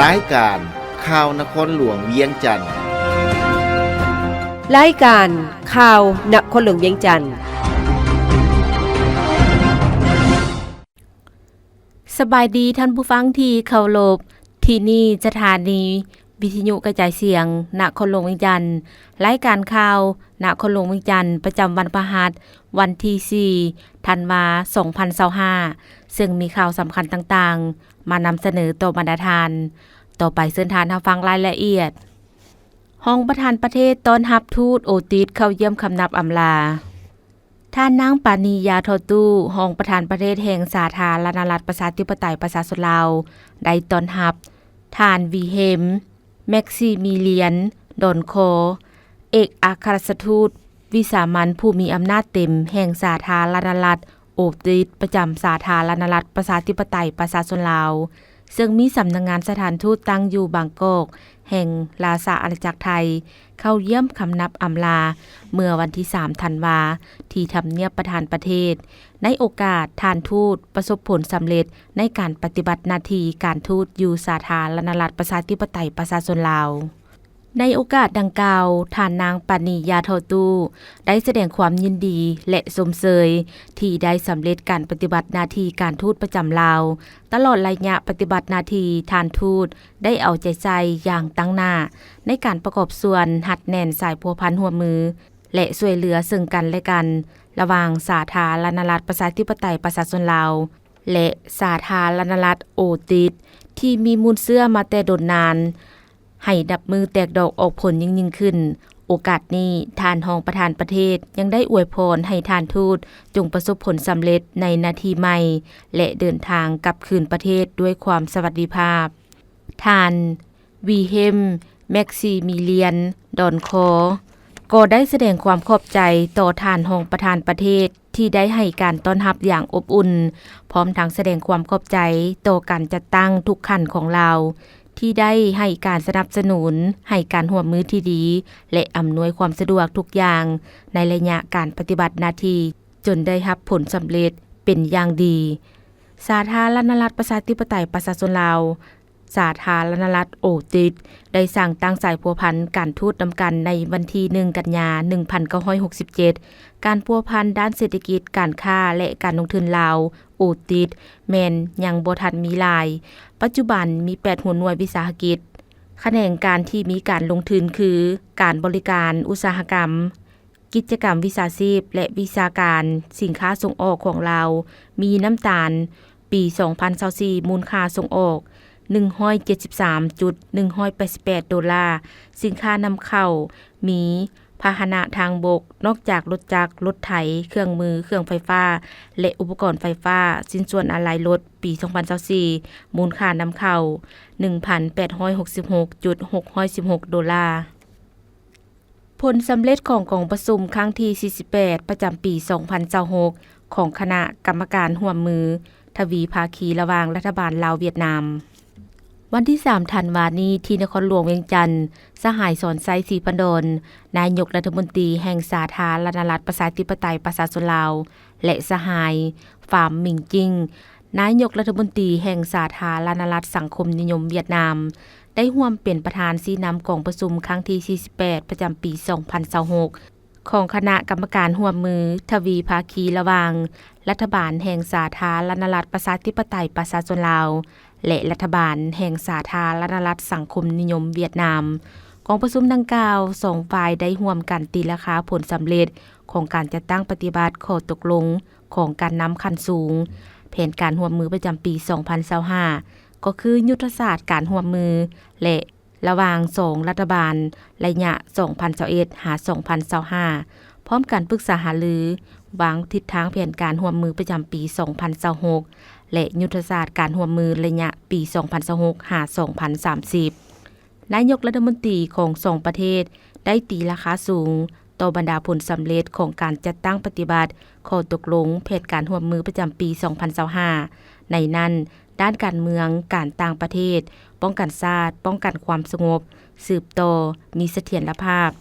ລາຍການຂ່າວນະຄອນຫຼວງວຽງຈັນ. ລາຍການຂ່າວນະຄອນຫຼວງວຽງຈັນ. ສະບາຍດີທ່ານຜູ້ຟັງທີ່ເຄົາລົບ, ທີ່ນີ້ສະຖານີວິທະຍຸກະຈາຍສຽງນະຄອນຫຼວງວຽງຈັນ. ລາຍການຂ່າວນະຄອນຫຼວງວຽງຈັນ ປະຈຳວັນພະຫັດ ວັນທີສີ່ ທັນວາ ສອງພັນຊາວຫ້າ ເຊິ່ງມີຂ່າວສຳຄັນຕ່າງໆ ມານຳສະເໜີຕໍ່ບັນດາທ່ານ. ຕໍ່ໄປເຊີນທ່ານຮັບຟັງລາຍລະອຽດ. ຮອງປະທານປະເທດຕ້ອນຮັບທູດໂອຕິດເຂົ້າຢ້ຽມຄຳນັບອຳລາ. ທ່ານນາງ ປານີ ຢາທໍ່ຕູ້ ຮອງປະທານປະເທດແຫ່ງສາທາລະນະລັດປະຊາທິປະໄຕປະຊາຊົນລາວ ໄດ້ຕ້ອນຮັບທ່ານ ວິເຮມ ແມັກຊີມີລຽນ ດອນຄໍ ເອກອັກຄະລັດຖະທູດວິສາມັນຜູ້ມີອຳນາດເຕັມແຫ່ງສາທາລະນະລັດໂອຕິດ ປະຈຳສາທາລະນະລັດປະຊາທິປະໄຕປະຊາຊົນລາວ, ເຊິ່ງມີສຳນັກງານສະຖານທູດຕັ້ງຢູ່ບາງກອກ ແຫ່ງລາຊາອານາຈັກໄທ ເຂົ້າຢ້ຽມຄຳນັບອຳລາເມື່ອວັນທີສາມ ທັນວາ ທີ່ທຳນຽບປະທານປະເທດ. ໃນໂອກາດທ່ານທູດປະສົບຜົນສຳເລັດໃນການປະຕິບັດໜ້າທີ່ການທູດຢູ່ສາທາລະນະລັດປະຊາທິປະໄຕປະຊາຊົນລາວ. ໃນໂອກາດດັ່ງກ່າວ, ທ່ານນາງ ປານີ ຢາທໍ່ຕູ້ ໄດ້ສະແດງຄວາມຍິນດີ ແລະ ຊົມເຊີຍທີ່ໄດ້ສຳເລັດການປະຕິບັດໜ້າທີ່ການທູດປະຈຳລາວ. ຕະຫຼອດໄລຍະປະຕິບັດໜ້າທີ່, ທ່ານທູດໄດ້ເອົາໃຈໃສ່ຢ່າງຕັ້ງໜ້າໃນການປະກອບສ່ວນຮັດແໜ້ນສາຍພົວພັນຮ່ວມມື ແລະ ຊ່ວຍເຫຼືອເຊິ່ງກັນ ແລະ ກັນ ລະຫວ່າງສາທາລະນະລັດປະຊາທິປະໄຕປະຊາຊົນລາວ ແລະ ສາທາລະນະລັດໂອຕິດ ທີ່ມີມູນເຊື້ອມາແຕ່ດົນນານ ໃຫ້ນັບມື້ແຕກດອກອອກຜົນຍິ່ງໆຂຶ້ນ. ໂອກາດນີ້, ທ່ານຮອງປະທານປະເທດຍັງໄດ້ອວຍພອນໃຫ້ທ່ານທູດຈົ່ງປະສົບຜົນສຳເລັດໃນໜ້າທີ່ໃໝ່ ແລະ ເດີນທາງກັບຄືນປະເທດດ້ວຍຄວາມສະຫວັດດີພາບ. ທ່ານ ວີເຮມ ແມັກຊີມີລຽນ ດອນຄໍ ກໍໄດ້ສະແດງຄວາມຂອບໃຈຕໍ່ທ່ານຮອງປະທານປະເທດ ທີ່ໄດ້ໃຫ້ການຕ້ອນຮັບຢ່າງອົບອຸ່ນ, ພ້ອມທັງສະແດງຄວາມຂອບໃຈຕໍ່ການຈັດຕັ້ງທຸກຂັ້ນຂອງລາວ ທີ່ໄດ້ໃຫ້ການສະໜັບສະໜູນ, ໃຫ້ການຮ່ວມມືທີ່ດີ ແລະ ອຳນວຍຄວາມສະດວກທຸກຢ່າງໃນໄລຍະການປະຕິບັດໜ້າທີ່ ຈົນໄດ້ຮັບຜົນສຳເລັດເປັນຢ່າງດີ. ສາທາລະນະລັດປະຊາທິປະໄຕປະຊາຊົນລາວ ສາທາລະນະລັດໂອຕິດ ໄດ້ສ້າງຕັ້ງສາຍພົວພັນການທູດນຳກັນໃນວັນທີໜຶ່ງ ກັນຍາ ໜຶ່ງພັນເກົ້າຮ້ອຍຫົກສິບເຈັດ. ການພົວພັນດ້ານເສດຖະກິດ, ການຄ້າ ແລະ ການລົງທຶນລາວໂອຕິດ ແມ່ນຍັງບໍ່ທັນມີຫຼາຍ. ປັດຈຸບັນມີແປດຫົວໜ່ວຍວິສາຫະກິດ. ຂະແໜງການທີ່ມີການລົງທຶນຄື ການບໍລິການ, ອຸດສາຫະກຳ, ກິດຈະກຳວິຊາຊີບ ແລະ ວິຊາການ. ສິນຄ້າສົ່ງອອກຂອງລາວມີນ້ຳຕານ, ປີສອງພັນຊາວສີ່ ມູນຄ່າສົ່ງອອກ ໜຶ່ງຮ້ອຍເຈັດສິບສາມຈຸດໜຶ່ງຮ້ອຍແປດສິບແປດໂດລາ. ສິນຄ້ານຳເຂົ້າມີພາຫະນະທາງບົກ, ນອກຈາກລົດຈັກ, ລົດໄຖ, ເຄື່ອງມື, ເຄື່ອງໄຟຟ້າ ແລະ ອຸປະກອນໄຟຟ້າ, ຊິ້ນສ່ວນອາໄຫຼ່ລົດ, ປີສອງພັນຊາວສີ່ ມູນຄ່ານຳເຂົ້າ ໜຶ່ງພັນແປດຮ້ອຍຫົກສິບຫົກຈຸດຫົກຮ້ອຍສິບຫົກໂດລາ. ຜົນສຳເລັດຂອງກອງປະຊຸມຄັ້ງທີສີ່ສິບແປດ ປະຈຳປີສອງພັນຊາວຫົກ ຂອງຄະນະກຳມະການຮ່ວມມືທະວີພາຄີລະຫວ່າງລັດຖະບານລາວຫວຽດນາມ. ວັນທີສາມ ທັນວານີ້ ທີ່ນະຄອນຫຼວງວຽງຈັນ, ສະຫາຍ ສອນໄຊ ສີພັນດອນ ນາຍົກລັດຖະມົນຕີແຫ່ງສາທາລະນະລັດປະຊາທິປະໄຕປະຊາຊົນລາວ ແລະ ສະຫາຍ ຟາມ ມິງຈິງ ນາຍົກລັດຖະມົນຕີແຫ່ງສາທາລະນະລັດສັງຄົມນິຍົມຫວຽດນາມ ໄດ້ຮ່ວມເປັນປະທານຊີ້ນຳກອງປະຊຸມຄັ້ງທີສີ່ສິບແປດ ປະຈຳປີສອງພັນຊາວຫົກ ຂອງຄະນະກຳມະການຮ່ວມມືທະວີພາຄີລະຫວ່າງລັດຖະບານແຫ່ງສາທາລະນະລັດປະຊາທິປະໄຕປະຊາຊົນລາວ ແລະ ລັດຖະບານແຫ່ງສາທາລະນະລັດສັງຄົມນິຍົມຫວຽດນາມ. ກອງປະຊຸມດັ່ງກ່າວ, ສອງຝ່າຍໄດ້ຮ່ວມກັນຕີລາຄາຜົນສຳເລັດຂອງການຈັດຕັ້ງປະຕິບັດຂໍ້ຕົກລົງ ຂອງການນຳຂັ້ນສູງ, ແຜນການຮ່ວມມືປະຈຳປີສອງພັນຊາວຫ້າ ກໍຄືຍຸດທະສາດການຮ່ວມມື ແລະ ລະຫວ່າງສອງລັດຖະບານໄລຍະສອງພັນຊາວເອັດ ຫາ ສອງພັນຊາວຫ້າ ພ້ອມກັນປຶກສາຫາລືວາງທິດທາງແຜນການຮ່ວມມືປະຈຳປີສອງພັນຊາວຫົກ ແລະ ຍຸດທະສາດການຮ່ວມມືໄລຍະປີສອງພັນຊາວຫົກ ຫາ ສອງພັນສາມສິບ. ນາຍົກລັດຖະມົນຕີຂອງສອງປະເທດໄດ້ຕີລາຄາສູງຕໍ່ບັນດາຜົນສຳເລັດຂອງການຈັດຕັ້ງປະຕິບັດຂໍ້ຕົກລົງແຜນການຮ່ວມມືປະຈຳປີສອງພັນຊາວຫ້າ ໃນນັ້ນ ດ້ານການເມືອງ, ການຕ່າງປະເທດ, ປ້ອງກັນຊາດ, ປ້ອງກັນຄວາມສະຫງົບ, ສືບຕໍ່ມີສະຖຽນລະພາບ,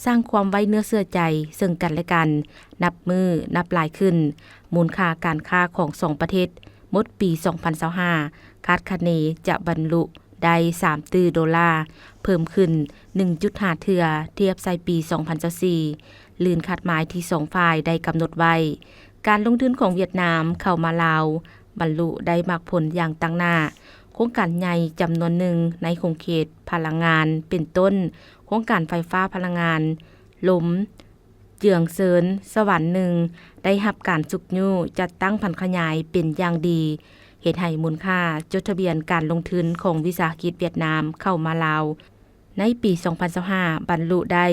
ສ້າງຄວາມໄວ້ເນື້ອເຊື່ອໃຈເຊິ່ງກັນແລະກັນ ນັບມື້ນັບຫຼາຍຂຶ້ນ. ມູນຄ່າການຄ້າຂອງສອງປະເທດໝົດປີສອງພັນຊາວຫ້າ ຄາດຄະເນຈະບັນລຸ ໄດ້ສາມຕື້ໂດລາ, ເພີ່ມຂຶ້ນໜຶ່ງຈຸດຫ້າເທື່ອ ທຽບໃສ່ປີສອງພັນຊາວສີ່ ລື່ນຄາດໝາຍທີ່ສອງຝ່າຍໄດ້ກຳນົດໄວ້. ການລົງທຶນຂອງຫວຽດນາມເຂົ້າມາລາວ ບັນລຸໄດ້ໝາກຜົນຢ່າງຕັ້ງໜ້າ. ໂຄງການໃຫຍ່ຈຳນວນໜຶ່ງໃນຂົງເຂດພະລັງງານ ເປັນຕົ້ນ ໂຄງການໄຟຟ້າພະລັງງານລົມ ເຈືອງເຊີນ ສະຫວັນໜຶ່ງ ໄດ້ຮັບການຊຸກຍູ້ຈັດຕັ້ງຜັນຂະຫຍາຍເປັນຢ່າງດີ, ເຮັດໃຫ້ມູນຄ່າຈົດທະບຽນການລົງທຶນຂອງວິສາຫະກິດຫວຽດນາມເຂົ້າມາລາວ ໃນປີສອງພັນຊາວຫ້າ ບັນລຸໄດ້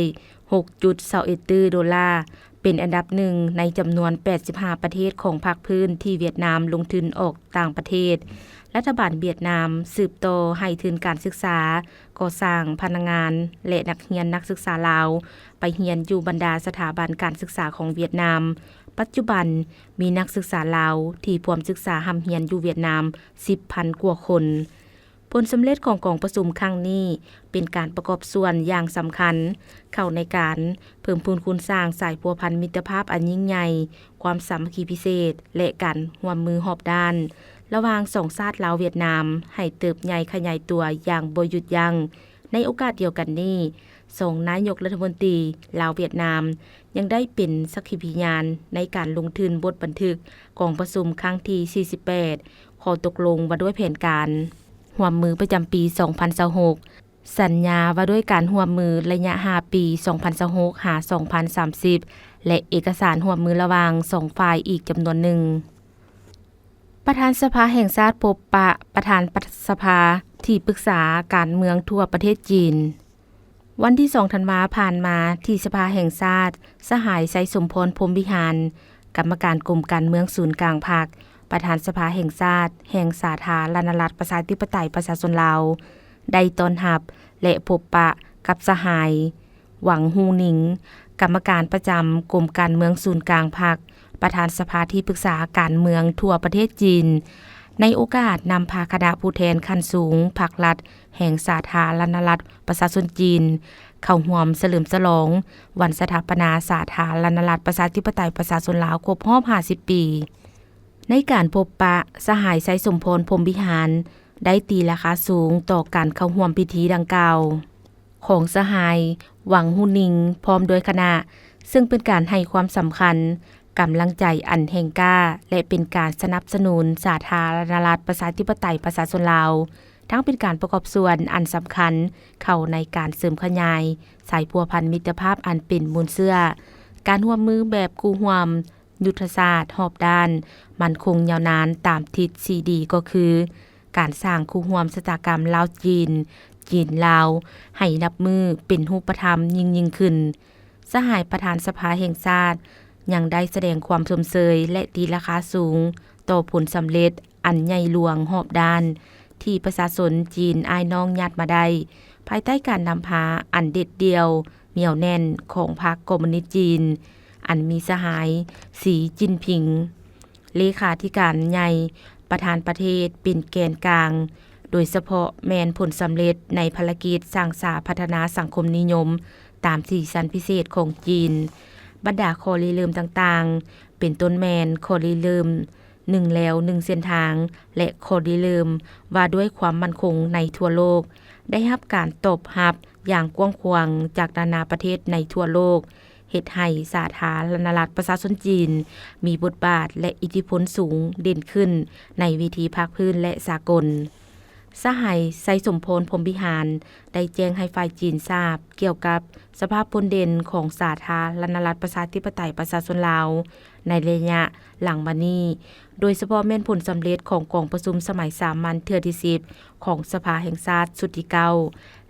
ຫົກຈຸດຊາວເອັດຕື້ໂດລາ, ເປັນອັນດັບໜຶ່ງໃນຈຳນວນແປດສິບຫ້າປະເທດຂອງພາກພື້ນທີ່ຫວຽດນາມລົງທຶນອອກຕ່າງປະເທດ. ລັດຖະບານຫວຽດນາມສືບຕໍ່ໃຫ້ທຶນການສຶກສາ, ກໍ່ສ້າງພະນັກງານ ແລະ ນັກຮຽນນັກສຶກສາລາວ ໄປຮຽນຢູ່ບັນດາສະຖາບັນການສຶກສາຂອງຫວຽດນາມ. ປັດຈຸບັນມີນັກສຶກສາລາວທີ່ພວມສຶກສາຮ່ຳຮຽນຢູ່ຫວຽດນາມສິບພັນກວ່າຄົນ. ຜົນສຳເລັດຂອງກອງປະຊຸມຄັ້ງນີ້ ເປັນການປະກອບສ່ວນຢ່າງສຳຄັນເຂົ້າໃນການເພີ່ມພູນຄູນສ້າງສາຍພົວພັນມິດຕະພາບອັນຍິ່ງໃຫຍ່, ຄວາມສາມັກຄີພິເສດ ແລະ ການຮ່ວມມືຮອບດ້ານ ລະຫວ່າງສອງຊາດລາວ-ຫວຽດນາມ ໃຫ້ເຕີບໃຫຍ່ຂະຫຍາຍຕົວຢ່າງບໍ່ຢຸດຢັ້ງ. ໃນໂອກາດດຽວກັນນີ້, ສອງນາຍົກລັດຖະມົນຕີລາວ-ຫວຽດນາມ ຍັງໄດ້ເປັນສັກຂີພະຍານໃນການລົງທຶນບົດບັນທຶກກອງປະຊຸມຄັ້ງທີສີ່ສິບແປດ ຂໍ້ຕົກລົງວ່າດ້ວຍແຜນການຮ່ວມມືປະຈຳປີສອງພັນຊາວຫົກ, ສັນຍາວ່າດ້ວຍການຮ່ວມມືໄລຍະຫ້າປີ ສອງພັນຊາວຫົກ ຫາ ສອງພັນສາມສິບ ແລະ ເອກະສານຮ່ວມມືລະຫວ່າງສອງຝ່າຍອີກຈຳນວນໜຶ່ງ. ປະທານສະພາແຫ່ງຊາດພົບປະປະທານສະພາທີ່ປຶກສາການເມືອງທົ່ວປະເທດຈີນ. ວັນທີສອງທັນວາຜ່ານມາ, ທີ່ສະພາແຫ່ງຊາດ, ສະຫາຍ ໄຊສົມພອນ ພົມວິຫານ, ກຳມະການກົມການເມືອງສູນກາງພັກ, ປະທານສະພາແຫ່ງຊາດ ແຫ່ງສາທາລະນະລັດ ປະຊາທິປະໄຕ ປະຊາຊົນລາວ ໄດ້ຕ້ອນຮັບ ແລະ ພົບປະກັບສະຫາຍ ຫວັງ ຫູໜິງ, ກຳມະການປະຈຳກົມການເມືອງສູນກາງພັກ, ປະທານສະພາທີ່ປຶກສາການເມືອງທົ່ວປະເທດຈີນ, ໃນໂອກາດນຳພາຄະນະຜູ້ແທນຂັ້ນສູງພັກລັດແຫ່ງສາທາລະນະລັດປະຊາຊົນຈີນ ເຂົ້າຮ່ວມສະເຫຼີມສະຫຼອງວັນສະຖາປະນາສາທາລະນະລັດປະຊາທິປະໄຕປະຊາຊົນລາວຄົບຮອບຫ້າສິບປີ. ໃນການພົບປະ, ສະຫາຍ ໄຊສົມພອນ ພົມວິຫານ ໄດ້ຕີລາຄາສູງຕໍ່ການເຂົ້າຮ່ວມພິທີດັ່ງກ່າວ ຂອງສະຫາຍ ຫວັງ ຫູໜິງ ພ້ອມດ້ວຍຄະນະ, ເຊິ່ງເປັນການໃຫ້ຄວາມສຳຄັນ, ກຳລັງໃຈອັນແຮງກ້າ ແລະ ເປັນການສະໜັບສະໜູນສາທາລະນະລັດປະຊາທິປະໄຕປະຊາຊົນລາວ, ທັງເປັນການປະກອບສ່ວນອັນສຳຄັນເຂົ້າໃນການເສີມຂະຫຍາຍສາຍພົວພັນມິດຕະພາບອັນເປັນມູນເຊື້ອ, ການຮ່ວມມືແບບຄູ່ຮ່ວມ ຍຸດທະສາດຮອບດ້ານ ໝັ້ນຄົງຍາວນານຕາມທິດສີ່ດີ ກໍຄື ການສ້າງຄູ່ຮ່ວມຊະຕາກຳລາວ-ຈີນ, ຈີນ-ລາວ ໃຫ້ນັບມື້ເປັນຮູບປະທຳຍິ່ງໆຂຶ້ນ. ສະຫາຍປະທານສະພາແຫ່ງຊາດ ຍັງໄດ້ສະແດງຄວາມຊົມເຊີຍ ແລະ ຕີລາຄາສູງຕໍ່ຜົນສຳເລັດອັນໃຫຍ່ຫຼວງຮອບດ້ານ ທີ່ປະຊາຊົນຈີນອ້າຍນ້ອງຍາດມາໄດ້ ພາຍໃຕ້ການນຳພາອັນເດັດດ່ຽວ ໜຽວແໜ້ນຂອງພັກຄອມມູນິດຈີນ ອັນມີສະຫາຍ ສີ ຈິ້ນຜິງ ເລຂາທິການໃຫຍ່ ປະທານປະເທດເປັນແກນກາງ, ໂດຍສະເພາະແມ່ນຜົນສຳເລັດໃນພາລະກິດສ້າງສາພັດທະນາສັງຄົມນິຍົມຕາມສີສັນພິເສດຂອງຈີນ. ບັນດາຂໍ້ລິເລີ່ມຕ່າງໆ ເປັນຕົ້ນແມ່ນຂໍ້ລິເລີ່ມ ໜຶ່ງແລວໜຶ່ງເສັ້ນທາງ ແລະ ຂໍ້ລິເລີ່ມວ່າດ້ວຍຄວາມໝັ້ນຄົງໃນທົ່ວໂລກ ໄດ້ຮັບການຕອບຮັບຢ່າງກວ້າງຂວາງຈາກນານາປະເທດໃນທົ່ວໂລກ, ເຮັດໃຫ້ສາທາລະນະລັດປະຊາຊົນຈີນ ມີບົດບາດ ແລະ ອິດທິພົນສູງເດັ່ນຂຶ້ນໃນເວທີພາກພື້ນ ແລະ ສາກົນ. ສະຫາຍ ໄຊສົມພອນ ພົມວິຫານ ໄດ້ແຈ້ງໃຫ້ຝ່າຍຈີນຊາບກ່ຽວກັບສະພາບພົ້ນເດັ່ນຂອງສາທາລະນະລັດປະຊາທິປະໄຕປະຊາຊົນລາວ ໃນໄລຍະຫຼັງມານີ້, ໂດຍສະເພາະແມ່ນຜົນສຳເລັດຂອງກອງປະຊຸມສະໄໝສາມັນເທື່ອທີສິບ ຂອງສະພາແຫ່ງຊາດຊຸດທີເກົ້າ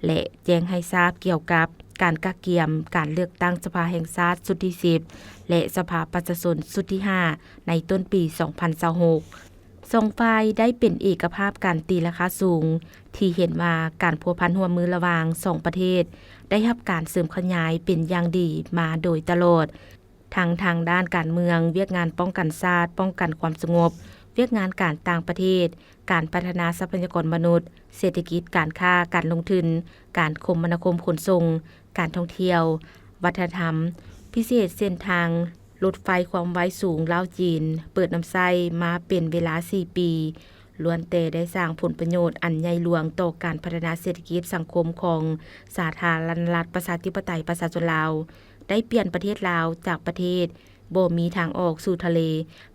ແລະ ແຈ້ງໃຫ້ຊາບກ່ຽວກັບການກະກຽມການເລືອກຕັ້ງສະພາແຫ່ງຊາດຊຸດທີສິບ ແລະ ສະພາປະຊາຊົນຊຸດທີຫ້າ ໃນຕົ້ນປີສອງພັນຊາວຫົກ. ສອງຝ່າຍໄດ້ເປັນເອກະພາບກັນຕີລາຄາສູງ ທີ່ເຫັນວ່າການພົວພັນຮ່ວມມືລະຫວ່າງສອງປະເທດ ໄດ້ຮັບການເສີມຂະຫຍາຍເປັນຢ່າງດີມາໂດຍຕະຫຼອດ, ທັງທາງດ້ານການເມືອງ, ວຽກງານປ້ອງກັນຊາດ, ປ້ອງກັນຄວາມສະຫງົບ, ວຽກງານການຕ່າງປະເທດ, ການພັດທະນາຊັບພະຍາກອນມະນຸດ, ເສດຖະກິດ, ການຄ້າ, ການລົງທຶນ, ການຄົມມະນາຄົມຂົນສົ່ງ, ການທ່ອງທ່ຽວ, ວັດທະນະທຳ, ພິເສດເສັ້ນທາງລົດໄຟຄວາມໄວສູງລາວ-ຈີນ ເປີດນຳໃຊ້ມາເປັນເວລາສີ່ປີ, ລ້ວນແຕ່ໄດ້ສ້າງຜົນປະໂຫຍດອັນໃຫຍ່ຫຼວງຕໍ່ການພັດທະນາເສດຖະກິດສັງຄົມຂອງສາທາລະນະລັດປະຊາທິປະໄຕປະຊາຊົນລາວ, ໄດ້ປ່ຽນປະເທດລາວຈາກປະເທດບໍ່ມີທາງອອກສູ່ທະເລ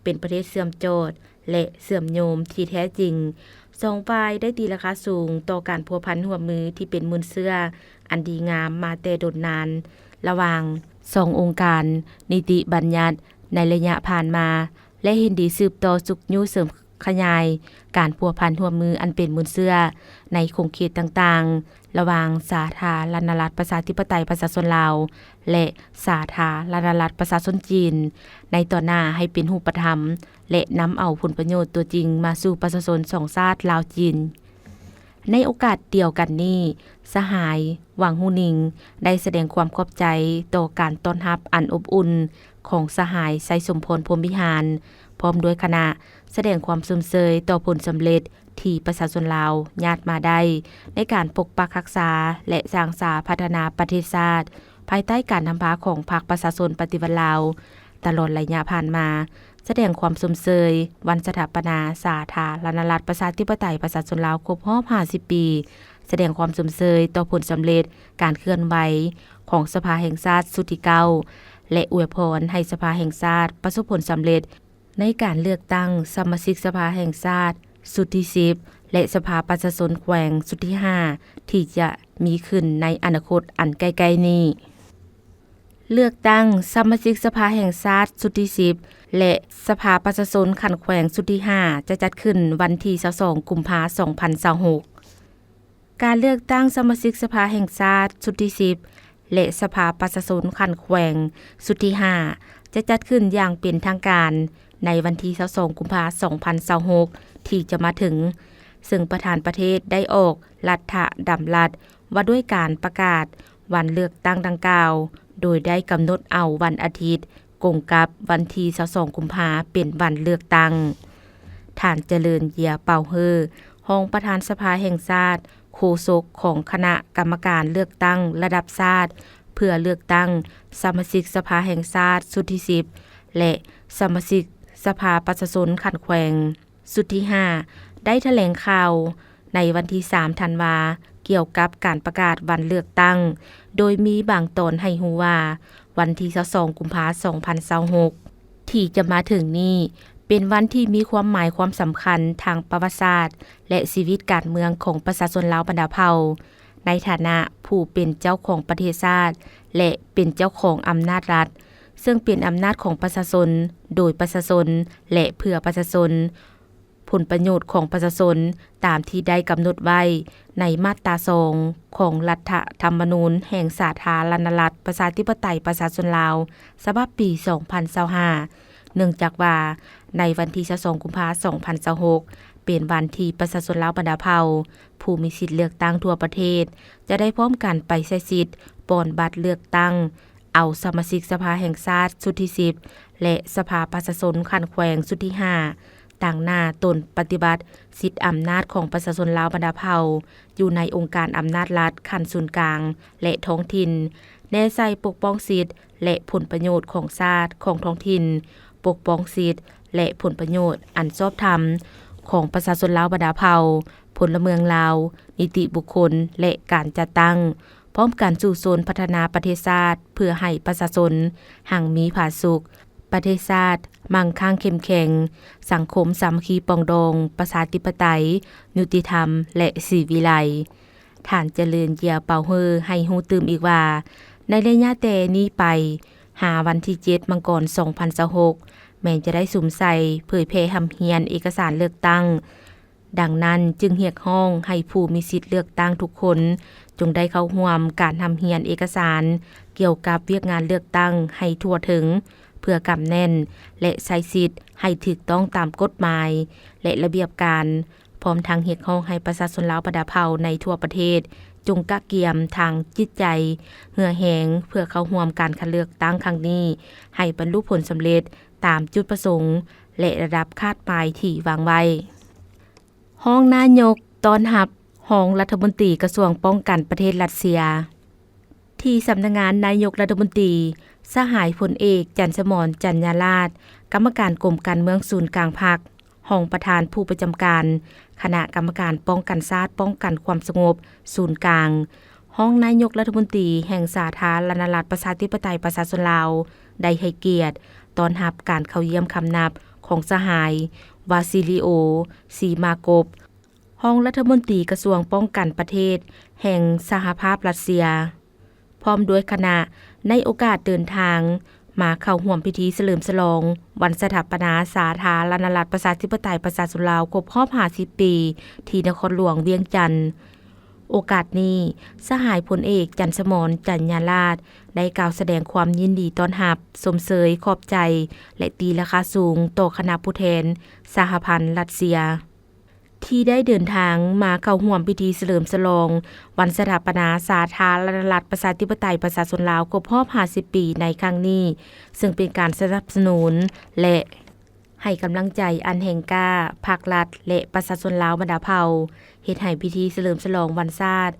ເປັນປະເທດເຊື່ອມຈອດ ແລະ ເຊື່ອມໂຍມທີ່ແທ້ຈິງ. ສອງຝ່າຍໄດ້ຕີລາຄາສູງຕໍ່ການພົວພັນຮ່ວມມືທີ່ເປັນມູນເຊື້ອອັນດີງາມມາແຕ່ດົນນານ ລະຫວ່າງສອງອົງການນິຕິບັນຍັດໃນໄລຍະຜ່ານມາ ແລະ ເຫັນດີສືບຕໍ່ຊຸກຍູ້ເສີມຂະຫຍາຍການພົວພັນຮ່ວມມືອັນເປັນມູນເຊື້ອໃນຂົງເຂດຕ່າງໆ ລະຫວ່າງສາທາລະນະລັດປະຊາທິປະໄຕປະຊາຊົນລາວ ແລະ ສາທາລະນະລັດປະຊາຊົນຈີນ ໃນຕໍ່ໜ້າໃຫ້ເປັນຮູບປະທຳ ແລະ ນຳເອົາຜົນປະໂຫຍດຕົວຈິງມາສູ່ປະຊາຊົນສອງຊາດລາວ-ຈີນ. ໃນໂອກາດດຽວກັນນີ້, ສະຫາຍ ຫວັງ ຫູໜິງ ໄດ້ສະແດງຄວາມຂອບໃຈຕໍ່ການຕ້ອນຮັບອັນອົບອຸ່ນຂອງສະຫາຍ ໄຊສົມພອນ ພົມວິຫານ ພ້ອມດ້ວຍຄະນະ, ສະແດງຄວາມຊົມເຊີຍຕໍ່ຜົນສຳເລັດທີ່ປະຊາຊົນລາວຍາດມາໄດ້ໃນການປົກປັກຮັກສາ ແລະ ສ້າງສາພັດທະນາປະເທດຊາດ ພາຍໃຕ້ການນຳພາຂອງພັກປະຊາຊົນປະຕິວັດລາວ ຕະຫຼອດໄລຍະຜ່ານມາ, ສະແດງຄວາມຊົມເຊີຍວັນສະຖາປະນາສາທາລະນະລັດປະຊາທິປະໄຕປະຊາຊົນລາວຄົບຮອບຫ້າສິບປີ, ສະແດງຄວາມຊົມເຊີຍຕໍ່ຜົນສຳເລັດການເຄື່ອນໄຫວຂອງສະພາແຫ່ງຊາດຊຸດທີເກົ້າ ແລະ ອວຍພອນໃຫ້ສະພາແຫ່ງຊາດປະສົບຜົນສຳເລັດໃນການເລືອກຕັ້ງສະມາຊິກສະພາແຫ່ງຊາດຊຸດທີສິບ ແລະ ສະພາປະຊາຊົນແຂວງຊຸດທີຫ້າ ທີ່ຈະມີຂຶ້ນໃນອະນາຄົດອັນໃກ້ໆນີ້. ເລືອກຕັ້ງສະມາຊິກສະພາແຫ່ງຊາດຊຸດທີສິບ ແລະ ສະພາປະຊາຊົນຂັ້ນແຂວງຊຸດທີຫ້າ ຈະຈັດຂຶ້ນວັນທີຊາວສອງ ກຸມພາ ສອງພັນຊາວຫົກ. ການເລືອກຕັ້ງສະມາຊິກສະພາແຫ່ງຊາດຊຸດທີສິບ ແລະ ສະພາປະຊາຊົນຂັ້ນແຂວງຊຸດທີຫ້າ ຈະຈັດຂຶ້ນຢ່າງເປັນທາງການໃນວັນທີຊາວສອງ ກຸມພາ ສອງພັນຊາວຫົກ ທີ່ຈະມາເຖິງ, ເຊິ່ງປະທານປະເທດໄດ້ອອກລັດຖະດຳລັດ ວ່າດ້ວຍການປະກາດວັນເລືອກຕັ້ງດັ່ງກ່າວ, ໂດຍໄດ້ກຳນົດເອົາວັນອາທິດກົງກັບວັນທີຊາວສອງ ກຸມພາ ເປັນວັນເລືອກຕັ້ງ. ທ່ານ ຈະເລີນ ເຢຍເປົາເຮີ ຮອງປະທານສະພາແຫ່ງຊາດ, ໂຄສົກຂອງຄະນະກຳມະການເລືອກຕັ້ງລະດັບຊາດ ເພື່ອເລືອກຕັ້ງສະມາຊິກສະພາແຫ່ງຊາດຊຸດທີສິບ ແລະ ສະມາຊິກສະພາປະຊາຊົນຂັ້ນແຂວງ ຊຸດທີຫ້າ ໄດ້ຖະແຫຼງຂ່າວໃນວັນທີສາມ ທັນວາ ກ່ຽວກັບການປະກາດວັນເລືອກຕັ້ງ, ໂດຍມີບາງຕອນໃຫ້ຮູ້ວ່າ ວັນທີຊາວສອງ ກຸມພາ ສອງພັນຊາວຫົກ ທີ່ຈະມາເຖິງນີ້ ເປັນວັນທີ່ມີຄວາມໝາຍຄວາມສຳຄັນທາງປະຫວັດສາດ ແລະ ຊີວິດການເມືອງຂອງປະຊາຊົນລາວບັນດາເຜົ່າ, ໃນຖານະຜູ້ເປັນເຈົ້າຂອງປະເທດຊາດ ແລະ ເປັນເຈົ້າຂອງອຳນາດລັດ, ເຊິ່ງເປັນອຳນາດຂອງປະຊາຊົນ, ໂດຍປະຊາຊົນ ແລະ ເພື່ອປະຊາຊົນ, ຜົນປະໂຫຍດຂອງປະຊາຊົນ ຕາມທີ່ໄດ້ກຳນົດໄວ້ໃນມາດຕາສອງ ຂອງລັດຖະທຳມະນູນແຫ່ງສາທາລະນະລັດປະຊາທິປະໄຕປະຊາຊົນລາວ ສະບັບປີສອງພັນຊາວຫ້າ ເນື່ອງຈາກວ່າ ໃນວັນທີຊາວສອງ ກຸມພາ ສອງພັນຊາວຫົກ ເປັນວັນທີ່ປະຊາຊົນລາວບັນດາເຜົ່າ ຜູ້ມີສິດເລືອກຕັ້ງທົ່ວປະເທດ ຈະໄດ້ພ້ອມກັນໄປໃຊ້ສິດປ່ອນບັດເລືອກຕັ້ງ ເອົາສະມາຊິກສະພາແຫ່ງຊາດຊຸດທີສິບ ແລະ ສະພາປະຊາຊົນຂັ້ນແຂວງຊຸດທີຫ້າ ຕາງໜ້າຕົນປະຕິບັດສິດອຳນາດຂອງປະຊາຊົນລາວບັນດາເຜົ່າ ຢູ່ໃນອົງການອຳນາດລັດຂັ້ນສູນກາງ ແລະ ທ້ອງຖິ່ນ, ແນໃສ່ປົກປ້ອງສິດ ແລະ ຜົນປະໂຫຍດຂອງຊາດ, ຂອງທ້ອງຖິ່ນ, ປົກປ້ອງສິດ ແລະ ຜົນປະໂຫຍດອັນຊອບທຳຂອງປະຊາຊົນລາວບັນດາເຜົ່າ, ພົນລະເມືອງລາວ, ນິຕິບຸກຄົນ ແລະ ການຈັດຕັ້ງ, ພ້ອມກັນສູ້ຊົນພັດທະນາປະເທດຊາດ ເພື່ອໃຫ້ປະຊາຊົນຮັ່ງມີຜາສຸກ, ປະເທດຊາດມັ່ງຄັ່ງເຂັ້ມແຂງ, ສັງຄົມສາມັກຄີປອງດອງ, ປະຊາທິປະໄຕ, ຍຸຕິທຳ ແລະ ສີວິໄລ. ທ່ານ ຈະເລີນ ເຢຍເປົາເຮີ ໃຫ້ຮູ້ຕື່ມອີກວ່າ ໃນໄລຍະແຕ່ນີ້ໄປຫາວັນທີເຈັດ ມັງກອນ ສອງພັນຊາວຫົກ ແມ່ນຈະໄດ້ສຸມໃສ່ເຜີຍແຜ່ຮ່ຳຮຽນເອກະສານເລືອກຕັ້ງ. ດັ່ງນັ້ນຈຶ່ງຮຽກຮ້ອງໃຫ້ຜູ້ມີສິດເລືອກຕັ້ງທຸກຄົນ ຈົ່ງໄດ້ເຂົ້າຮ່ວມການຮ່ຳຮຽນເອກະສານກ່ຽວກັບວຽກງານເລືອກຕັ້ງໃຫ້ທົ່ວເຖິງ ເພື່ອກຳແໜ້ນ ແລະ ໃຊ້ສິດໃຫ້ຖືກຕ້ອງຕາມກົດໝາຍ ແລະ ລະບຽບການ, ພ້ອມທັງຮຽກຮ້ອງໃຫ້ປະຊາຊົນລາວບັນດາເຜົ່າໃນທົ່ວປະເທດ ຈົ່ງກະກຽມທາງຈິດໃຈ, ເຫື່ອແຮງ ເພື່ອເຂົ້າຮ່ວມການຄັດເລືອກຕັ້ງຄັ້ງນີ້ ໃຫ້ບັນລຸຜົນສຳເລັດຕາມຈຸດປະສົງ ແລະ ລະດັບຄາດໝາຍທີ່ວາງໄວ້. ຮອງນາຍົກຕ້ອນຮັບຮອງລັດຖະມົນຕີກະຊວງປ້ອງກັນປະເທດຣັດເຊຍ. ທີ່ສຳນັກງານນາຍົກລັດຖະມົນຕີ, ສະຫາຍພົນເອກ ຈັນສະໝອນ ຈັນຍາລາດ, ກຳມະການກົມການເມືອງສູນກາງພັກ, ຮອງປະທານຜູ້ປະຈຳການຄະນະກຳມະການປ້ອງກັນຊາດ ປ້ອງກັນຄວາມສະຫງົບສູນກາງ, ຮອງນາຍົກລັດຖະມົນຕີແຫ່ງສາທາລະນະລັດປະຊາທິປະໄຕປະຊາຊົນລາວ ໄດ້ໃຫ້ກຽດຕ້ອນຮັບການເຂົ້າຢ້ຽມຄຳນັບຂອງສະຫາຍ ວາຊິລີໂອ ຊີມາກົບ ຮອງລັດຖະມົນຕີກະຊວງປ້ອງກັນປະເທດແຫ່ງສະຫະພາບຣັດເຊຍ ພ້ອມດ້ວຍຄະນະ ໃນໂອກາດເດີນທາງມາເຂົ້າຮ່ວມພິທີສະເຫຼີມສະຫຼອງວັນສະຖາປະນາສາທາລະນະລັດປະຊາທິປະໄຕປະຊາຊົນລາວຄົບຮອບຫ້າສິບປີ ທີ່ນະຄອນຫຼວງວຽງຈັນ. ໂອກາດນີ້, ສະຫາຍພົນເອກ ຈັນສະໝອນ ຈັນຍາລາດ ໄດ້ກ່າວສະແດງຄວາມຍິນດີຕ້ອນຮັບ, ຊົມເຊີຍຂອບໃຈ ແລະ ຕີລາຄາສູງຕໍ່ຄະນະຜູ້ແທນສະຫະພັນຣັດເຊຍ ທີ່ໄດ້ເດີນທາງມາເຂົ້າຮ່ວມພິທີສະເຫຼີມສະຫຼອງວັນສະຖາປະນາສາທາລະນະລັດປະຊາທິປະໄຕປະຊາຊົນລາວຄົບຮອບຫ້າສິບປີໃນຄັ້ງນີ້, ເຊິ່ງເປັນການສະໜັບສະໜູນ ແລະ ໃຫ້ກຳລັງໃຈອັນແຮງກ້າພັກລັດ ແລະ ປະຊາຊົນລາວບັນດາເຜົ່າ, ເຮັດໃຫ້ພິທີສະເຫຼີມສະຫຼອງວັນຊາດ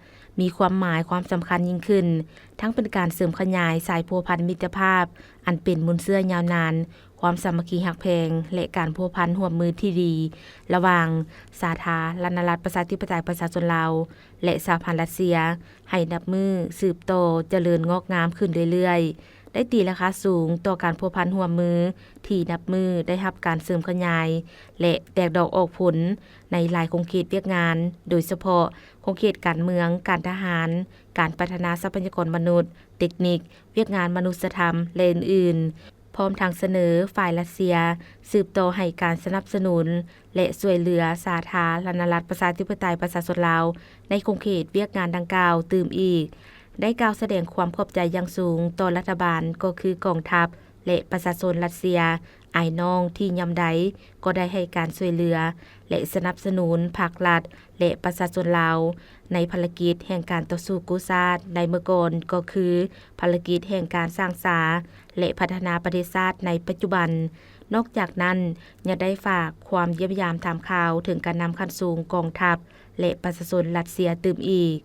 ມີຄວາມໝາຍຄວາມສຳຄັນຍິ່ງຂຶ້ນ, ທັງເປັນການເສີມຂະຫຍາຍສາຍພົວພັນມິດຕະພາບອັນເປັນມູນເຊື້ອຍາວນານ, ຄວາມສາມັກຄີຮັກແພງ ແລະ ການພົວພັນຮ່ວມມືທີ່ດີ ລະຫວ່າງສາທາລະນະລັດປະຊາທິປະໄຕປະຊາຊົນລາວ ແລະ ສະຫະພັນຣັດເຊຍ ໃຫ້ນັບມື້ສືບຕໍ່ຈະເລີນງອກງາມຂຶ້ນເລື້ອຍໆ, ໄດ້ຕີລາຄາສູງຕໍ່ການພົວພັນຮ່ວມມືທີ່ນັບມື້ໄດ້ຮັບການເສີມຂະຫຍາຍ ແລະ ແຕກດອກອອກຜົນໃນຫຼາຍຂົງເຂດວຽກງານ, ໂດຍສະເພາະຂົງເຂດການເມືອງ, ການທະຫານ, ການພັດທະນາຊັບພະຍາກອນມະນຸດ, ເຕັກນິກ, ວຽກງານມະນຸດສະທຳ ແລະ ອື່ນໆ. ພ້ອມທັງສະເໜີຝ່າຍຣັດເຊຍສືບຕໍ່ໃຫ້ການສະໜັບສະໜູນ ແລະ ຊ່ວຍເຫຼືອສາທາລະນະລັດປະຊາທິປະໄຕປະຊາຊົນລາວໃນຂົງເຂດວຽກງານດັ່ງກ່າວຕື່ມອີກ, ໄດ້ກ່າວສະແດງຄວາມຂອບໃຈຢ່າງສູງຕໍ່ລັດຖະບານ ກໍຄືກອງທັບ ແລະ ປະຊາຊົນຣັດເຊຍອ້າຍນ້ອງ ທີ່ຍາມໃດກໍໄດ້ໃຫ້ການຊ່ວຍເຫຼືອ ແລະ ສະໜັບສະໜູນພັກລັດ ແລະ ປະຊາຊົນລາວ ໃນພາລະກິດແຫ່ງການຕໍ່ສູ້ກູ້ຊາດໃນເມື່ອກ່ອນ ກໍຄືພາລະກິດແຫ່ງການສ້າງສາ ແລະ ພັດທະນາປະເທດຊາດໃນປັດຈຸບັນ. ນອກຈາກນັ້ນ ຍັງໄດ້ຝາກຄວາມຢ້ຽມຢາມຖາມຂ່າວເຖິງການນຳຂັ້ນສູງກອງທັບ ແລະ ປະຊາຊົນຣັດເຊຍຕື່ມອີກ.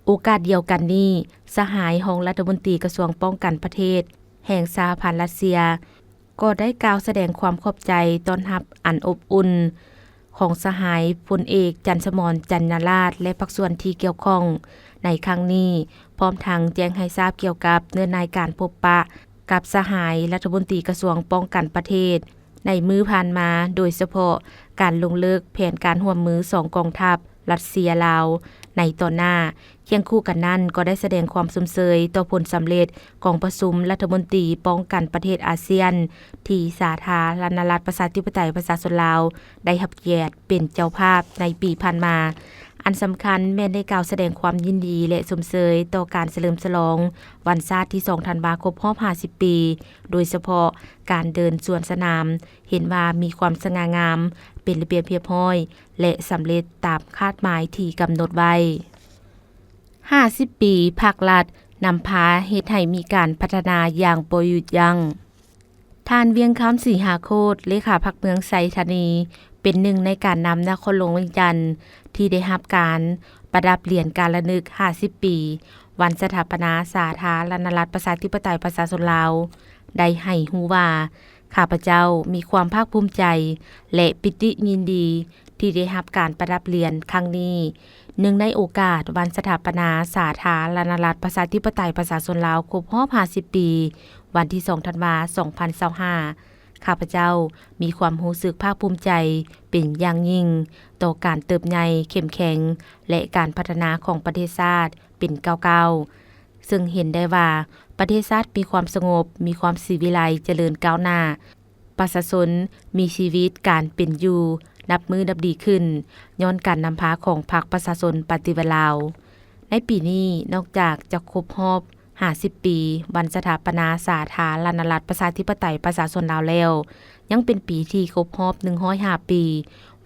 ໂອກາດດຽວກັນນີ້, ສະຫາຍຮອງລັດຖະມົນຕີກະຊວງປ້ອງກັນປະເທດແຫ່ງສະຫະພັນຣັດເຊຍ ກໍໄດ້ກ່າວສະແດງຄວາມຂອບໃຈຕ້ອນຮັບອັນອົບອຸ່ນຂອງສະຫາຍພົນເອກ ຈັນສະໝອນ ຈັນຍາລາດ ແລະ ພາກສ່ວນທີ່ກ່ຽວຂ້ອງໃນຄັ້ງນີ້, ພ້ອມທັງແຈ້ງໃຫ້ຊາບກ່ຽວກັບເນື້ອໃນການພົບປະກັບສະຫາຍລັດຖະມົນຕີກະຊວງປ້ອງກັນປະເທດໃນມື້ຜ່ານມາ, ໂດຍສະເພາະການລົງເລິກແຜນການຮ່ວມມືສອງກອງທັບ ຣັດເຊຍ-ລາວ ໃນຕອນໜ້າ. ຄຽງຄູ່ກັນນັ້ນ, ກໍໄດ້ສະແດງຄວາມຊົມເຊີຍຕໍ່ຜົນສຳເລັດກອງປະຊຸມລັດຖະມົນຕີປ້ອງກັນປະເທດອາຊຽນ ທີ່ສາທາລະນະລັດປະຊາທິປະໄຕປະຊາຊົນລາວໄດ້ຮັບກຽດເປັນເຈົ້າພາບໃນປີຜ່ານມາ. ອັນສຳຄັນແມ່ນໄດ້ກ່າວສະແດງຄວາມຍິນດີ ແລະ ຊົມເຊີຍຕໍ່ການສະເຫຼີມສະຫຼອງວັນຊາດທີສອງທັນວາຄົບຮອບຫ້າສິບປີ, ໂດຍສະເພາະການເດີນສວນສະໜາມ ເຫັນວ່າມີຄວາມສະຫງ່າງາມ, ເປັນລະບຽບຮຽບຮ້ອຍ ແລະ ສຳເລັດຕາມຄາດໝາຍທີ່ກຳນົດໄວ້. ຫ້າສິບປີພັກລັດນຳພາເຮັດໃຫ້ມີການພັດທະນາຢ່າງບໍ່ຢຸດຢັ້ງ. ທ່ານ ວຽງຄຳ ສີຫາໂຄດ ເລຂາພັກເມືອງໄຊທານີ ເປັນໜຶ່ງໃນການນຳນະຄອນຫຼວງວຽງຈັນ ທີ່ໄດ້ຮັບການປະດັບຫຼຽນການລະນຶກຫ້າສິບປີ ວັນສະຖາປະນາສາທາລະນະລັດປະຊາທິປະໄຕປະຊາຊົນລາວ ໄດ້ໃຫ້ຮູ້ວ່າ ຂ້າພະເຈົ້າມີຄວາມພາກພູມໃຈ ແລະ ປີຕິຍິນດີ ທີ່ໄດ້ຮັບການປະດັບຫຼຽນຄັ້ງນີ້ ເນື່ອງໃນໂອກາດວັນສະຖາປະນາສາທາລະນະລັດປະຊາທິປະໄຕປະຊາຊົນລາວຄົບຮອບຫ້າສິບປີ ວັນທີສອງທັນວາ ສອງພັນຊາວຫ້າ ຂ້າພະເຈົ້າມີຄວາມຮູ້ສຶກພາກພູມໃຈເປັນຢ່າງຍິ່ງຕໍ່ການເຕີບໃຫຍ່ເຂັ້ມແຂງ ແລະ ການພັດທະນາຂອງປະເທດຊາດເປັນກ້າວໆ ເຊິ່ງເຫັນໄດ້ວ່າປະເທດຊາດມີຄວາມສະຫງົບ, ມີຄວາມສີວິໄລ, ຈະເລີນກ້າວໜ້າ, ປະຊາຊົນມີຊີວິດການເປັນຢູ່ນັບມື້ນັບດີຂຶ້ນ ຍ້ອນການນຳພາຂອງພັກປະຊາຊົນປະຕິວັດລາວ. ໃນປີນີ້ ນອກຈາກຈະຄົບຮອບຫ້າສິບປີ ວັນສະຖາປະນາສາທາລະນະລັດປະຊາທິປະໄຕປະຊາຊົນລາວແລ້ວ, ຍັງເປັນປີທີ່ຄົບຮອບໜຶ່ງຮ້ອຍຫ້າປີ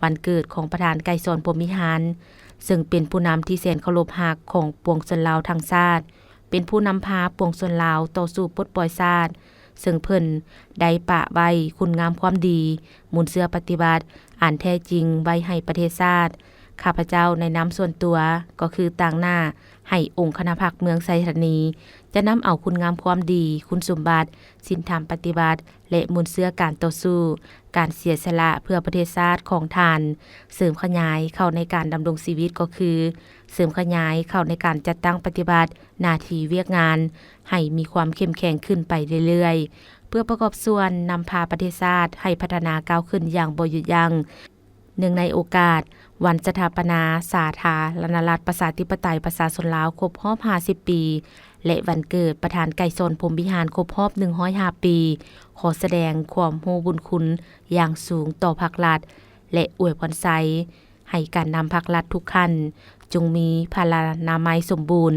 ວັນເກີດຂອງປະທານໄກສອນ ພົມວິຫານ ເຊິ່ງເປັນຜູ້ນຳທີ່ແສນເຄົາລົບຮັກຂອງປວງຊົນລາວທັງຊາດ, ເປັນຜູ້ນຳພາປວງຊົນລາວຕໍ່ສູ້ປົດປ່ອຍຊາດ, ເຊິ່ງເພິ່ນໄດ້ປະໄວ້ຄຸນງາມຄວາມດີ, ມູນເຊື້ອປະຕິວັດອັນແທ້ຈິງໄວ້ໃຫ້ປະເທດຊາດ, ຂ້າພະເຈົ້າໃນນາມສ່ວນຕົວ ກໍຄືຕາງໜ້າໃຫ້ອົງຄະນະພັກເມືອງໄຊທານີ ຈະນຳເອົາຄຸນງາມຄວາມດີ, ຄຸນສົມບັດ, ສິນທຳປະຕິບັດ ແລະ ມູນເຊື້ອການຕໍ່ສູ້, ການເສຍສະຫຼະເພື່ອປະເທດຊາດຂອງທ່ານ ເສີມຂະຫຍາຍເຂົ້າໃນການດຳລົງຊີວິດ ກໍຄື ເສີມຂະຫຍາຍເຂົ້າໃນການຈັດຕັ້ງປະຕິບັດໜ້າທີ່ວຽກງານ ໃຫ້ມີຄວາມເຂັ້ມແຂງຂຶ້ນໄປເລື້ອຍໆ ເພື່ອປະກອບສ່ວນນຳພາປະເທດຊາດໃຫ້ພັດທະນາກ້າວຂຶ້ນຢ່າງບໍ່ຢຸດຢັ້ງ. ເນື່ອງໃນໂອກາດວັນສະຖາປະນາສາທາລະນະລັດ ປະຊາທິປະໄຕ ປະຊາຊົນລາວ ຄົບຮອບຫ້າສິບປີ ແລະ ວັນເກີດປະທານໄກສອນ ພົມວິຫານ ຄົບຮອບໜຶ່ງຮ້ອຍຫ້າປີ, ຂໍສະແດງຄວາມຮູ້ບຸນຄຸນຢ່າງສູງຕໍ່ພັກລັດ ແລະ ອວຍພອນໄຊໃຫ້ການນຳພັກລັດທຸກຂັ້ນ ຈົ່ງມີພະລານາໄມສົມບູນ,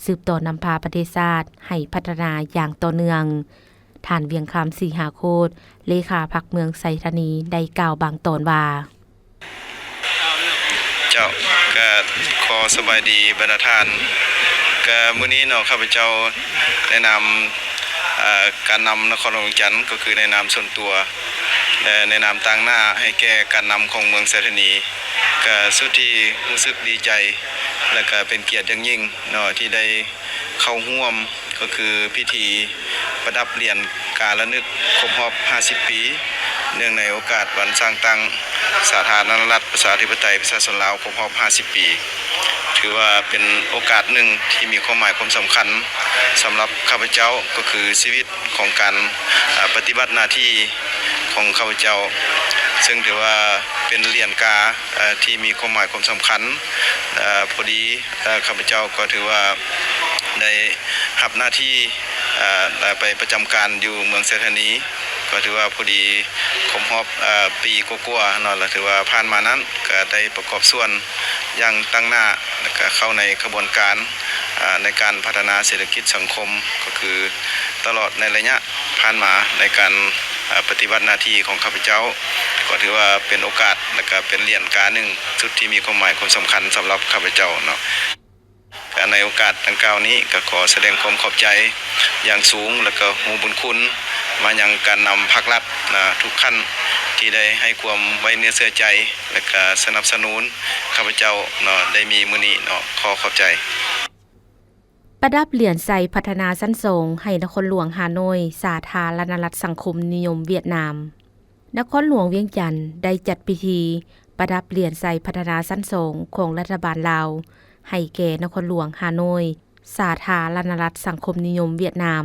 ສືບຕໍ່ນຳພາປະເທດຊາດໃຫ້ພັດທະນາຢ່າງຕໍ່ເນື່ອງ. ທ່ານ ວຽງຄຳ ສີຫາໂຄດ ເລຂາພັກເມືອງໄຊທານີ ໄດ້ກ່າວບາງຕອນວ່າ: ເຈົ້າ ກະຂໍສະບາຍດີບັນດາທ່ານ. ກະມື້ນີ້ເນາະ ຂ້າພະເຈົ້າໃນນາມ ເອີ ການນຳນະຄອນຫຼວງວຽງຈັນ ກໍຄືໃນນາມສ່ວນຕົວ ແລະ ໃນນາມຕາງໜ້າໃຫ້ແກ່ການນຳຂອງເມືອງໄຊທານີ ກະສຸດທີ່ຮູ້ສຶກດີໃຈ ແລະ ກະເປັນກຽດຢ່າງຍິ່ງເນາະ ທີ່ໄດ້ເຂົ້າຮ່ວມ ກໍຄືພິທີປະດັບຫຼຽນກາລະນຶກຄົບຮອບຫ້າສິບປີ ເນື່ອງໃນໂອກາດວັນສ້າງຕັ້ງສາທາລະນະລັດ ປະຊາທິປະໄຕ ປະຊາຊົນລາວ ຄົບຮອບຫ້າສິບປີ. ຖືວ່າເປັນໂອກາດໜຶ່ງທີ່ມີຄວາມໝາຍຄວາມສຳຄັນສຳລັບຂ້າພະເຈົ້າ ກໍຄືຊີວິດຂອງການ ເອີ ປະຕິບັດໜ້າທີ່ຂອງຂ້າພະເຈົ້າ ເຊິ່ງຖືວ່າເປັນຫຼຽນກາ ເອີ ທີ່ມີຄວາມໝາຍຄວາມສຳຄັນ. ເອີ ພໍດີ ເອີ ຂ້າພະເຈົ້າກໍຖືວ່າໄດ້ຮັບໜ້າທີ່ ເອີ ໄປປະຈຳການຢູ່ເມືອງໄຊທານີ ກໍຖືວ່າພໍດີຄົບຮອບ ເອີ ປີກວ່າໆເນາະ ແລະ ຖືວ່າຜ່ານມານັ້ນກໍໄດ້ປະກອບສ່ວນຢ່າງຕັ້ງໜ້າ ແລະ ກໍເຂົ້າໃນຂະບວນການ ເອີ ໃນການພັດທະນາເສດຖະກິດສັງຄົມ ກໍຄືຕະຫຼອດໃນໄລຍະຜ່ານມາໃນການ ເອີ ປະຕິບັດໜ້າທີ່ຂອງຂ້າພະເຈົ້າ ກໍຖືວ່າເປັນໂອກາດ ແລະ ກໍເປັນຫຼຽນກາໜຶ່ງ ຈຸດທີ່ມີຄວາມໝາຍຄວາມສຳຄັນສຳລັບຂ້າພະເຈົ້າເນາະ. ກະໃນໂອກາດດັ່ງກ່າວນີ້ ກະຂໍສະແດງຄວາມຂອບໃຈຢ່າງສູງ ແລະ ກະຮູ້ບຸນຄຸນມາຍັງການນຳພັກລັດນະ ທຸກຂັ້ນ ທີ່ໄດ້ໃຫ້ຄວາມໄວ້ເນື້ອເຊື່ອໃຈ ແລະ ກະສະໜັບສະໜູນຂ້າພະເຈົ້າເນາະ ໄດ້ມີມື້ນີ້ເນາະ. ຂໍຂອບໃຈ. ປະດັບຫຼຽນໄຊພັດທະນາຊັ້ນສອງໃຫ້ນະຄອນຫຼວງຮ່າໂນ້ຍ ສາທາລະນະລັດສັງຄົມນິຍົມຫວຽດນາມ. ນະຄອນຫຼວງວຽງຈັນໄດ້ຈັດພິທີປະດັບຫຼຽນໄຊພັດທະນາຊັ້ນສອງຂອງລັດຖະບານລາວ ໃຫ້ແກ່ນະຄອນຫຼວງຮ່າໂນ້ຍ ສາທາລະນະລັດສັງຄົມນິຍົມຫວຽດນາມ